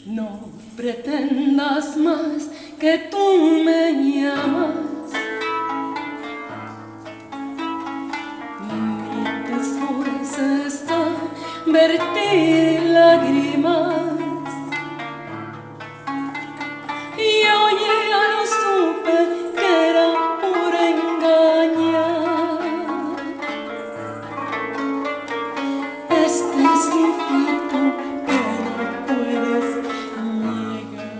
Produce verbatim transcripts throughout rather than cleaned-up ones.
No pretendas mas ke tu me yamas, ni tus ojos a vertir lagrimas. Yo ya lo supe ke era puro enganyo. Este es un fakto ke no puedes negar.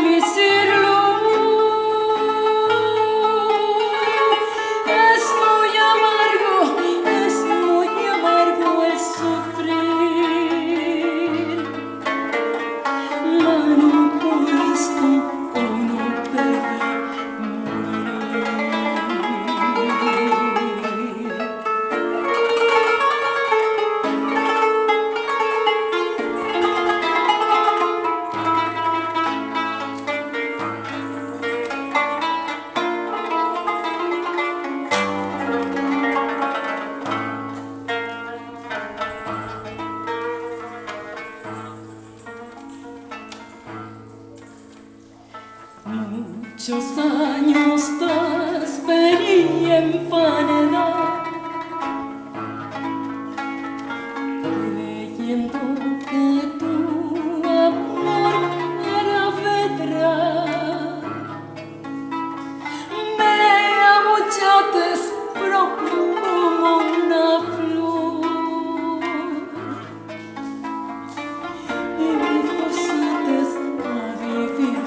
Mi sirlu, es muy amargo, es muy amargo el sufrir. Mano, por esto uno debe morir. Munchos anyos te esperi en vanedad, kreyendo ke tu amor era verdad. Me abuchates propio komo una flor i me forsates a bivir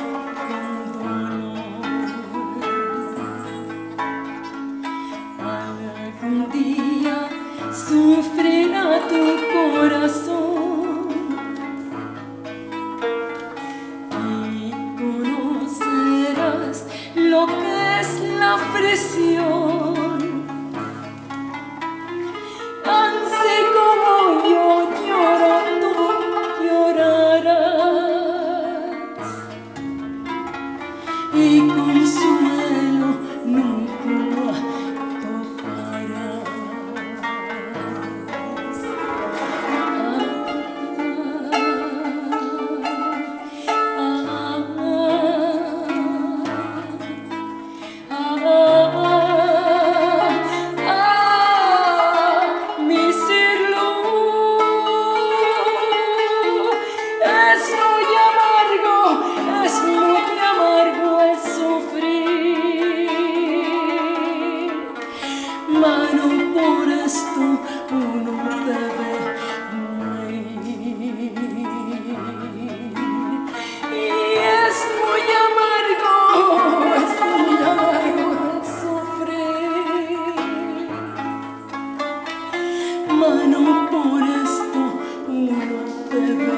kon dolor. Algun dia sufrira tu korason i konoseras lo ke es la frision. Ansi komo yo yoro, tu yoraras, i konsuelo nunka toparas. Mi sirlu, es muy amargo, es muy amargo el sufrir. Mano, por esto uno debe morir. I es muy amargo, es muy amargo el sufrir. Mano, por esto uno debe